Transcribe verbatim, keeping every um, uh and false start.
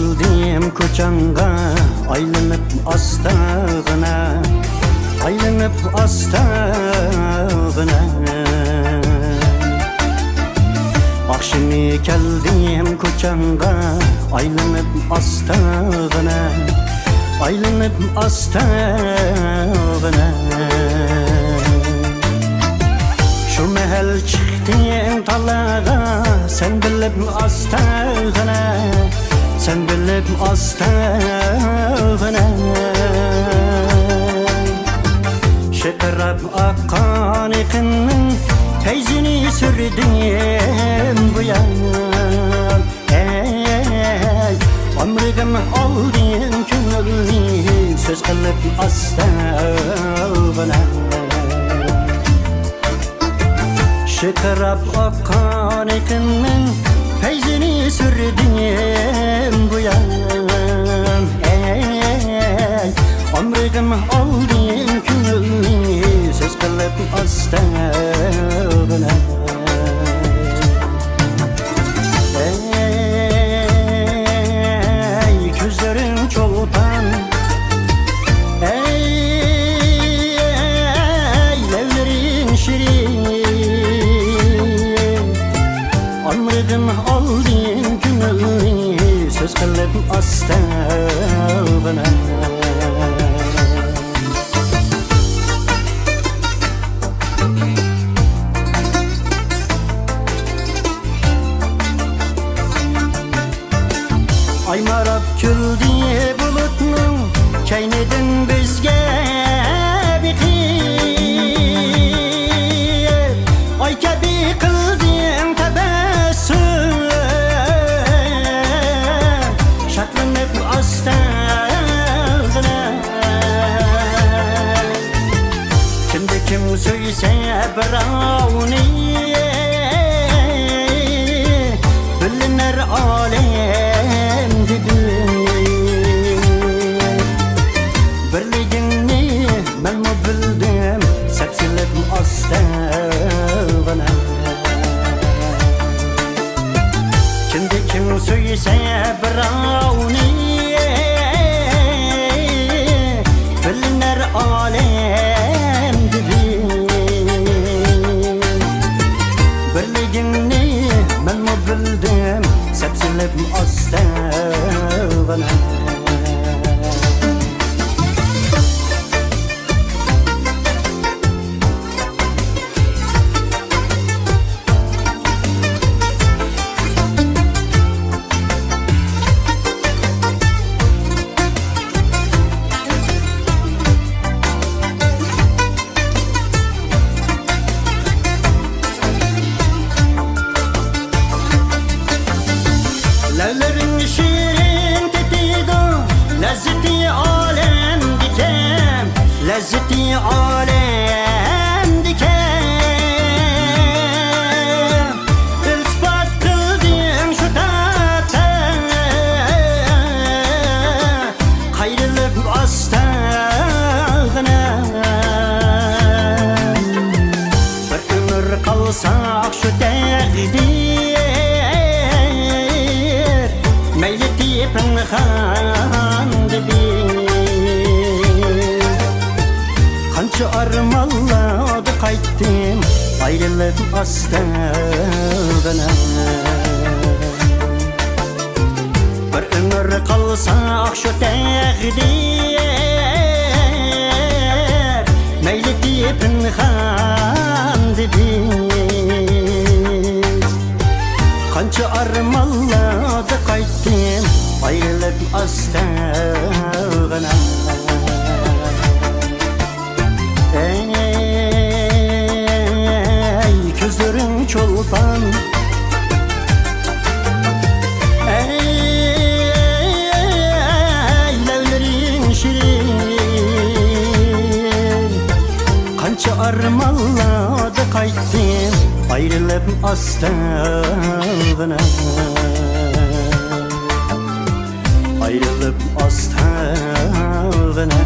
كەلدىم كوچاڭغا ئايلىنىپ ئاستاغىنا، ئايلىنىپ ئاستاغىنا. ئاخشىمى كەلدىم كوچاڭغا ئايلىنىپ ئاستاغىنا، ئايلىنىپ ئاستاغىنا. شۇ مەھەل چىقتىڭ تالاغا، سەن بىلىپ ئاستاغىنا، سەن بىلىپ ئاستاغىنا. شىقىراپ ئاققان ئېقىننىڭ پەيزىنى سۈردۈم بۇيان. ئەي، ئامرىغىم ئالدىم كۆڭۈلنى، سۆز قىلىپ ئاستاغىنا. شىقىراپ ئاققان ئېقىننىڭ پەيزىنى سۈردۈم بۇيان. ئەي، ئامرىغىم ئالدىم كۆڭۈلنى، سۆز قىلىپ ئاستاغىنا. ئەي، كۆزلىرىڭ چولپان، ئەي، ئەي، لەۋلىرىڭ شېرىن. ئامرىغىم ئالدىم كۆڭۈلنى، سۆز قىلىپ ئاستاغىنا. ئاي ماراپ كۈلدى بۇلۇتنىڭ كەينىدىن بىزگە بېقىپ. ئاي كەبى قىلدىڭ تەبەسسۇم، شادلىنىپ ئاستاغىنا. كىمدە كىم سۆيسە بىراۋنى، بىلىنەر ئالەمدە بىر. بىرلىكىڭنى مەنمۇ بىلدىم، سەپسېلىپ ئاستاغىنا. كىمدە كىم سۆيسە بىراۋنى، بىلىنەر ئالەمدە بىر. بىرلىكىڭنى مەنمۇ بىلدىم، سەپسېلىپ ئاستاغىنا. لەۋلىرىڭ شېرىن تېتىيدۇ، لەززىتى ئالەمدىكەن، لەززىتى ئالەمدىكەن. ئىلتىپات قىلدىڭ شۇ تاپتا، قايرىلىپ ئاستاغىنا. بىر ئۆمۈر قالساق شۇ تەقدىر، مەيلى پىنھاندا بىر. قانچە ئارمانلاردا قايتتىم، ئايرىلىپ ئاستاغىنا. بىر ئۆمۈر قالساق شۇ تەقدىر، مەيلى پىنھاندا بىز. قانچە ئارمانلاردا قايتتىم، ئايرىلىپ ئاستاغىنا. ئەي، كۆزلىرىڭ چولپان، ئەي، لەۋلىرىڭ شېرىن. قانچە ئارمانلاردا قايتتىم، ئايرىلىپ ئاستاغىنا. ئايرىلىپ ئاستاغىنا.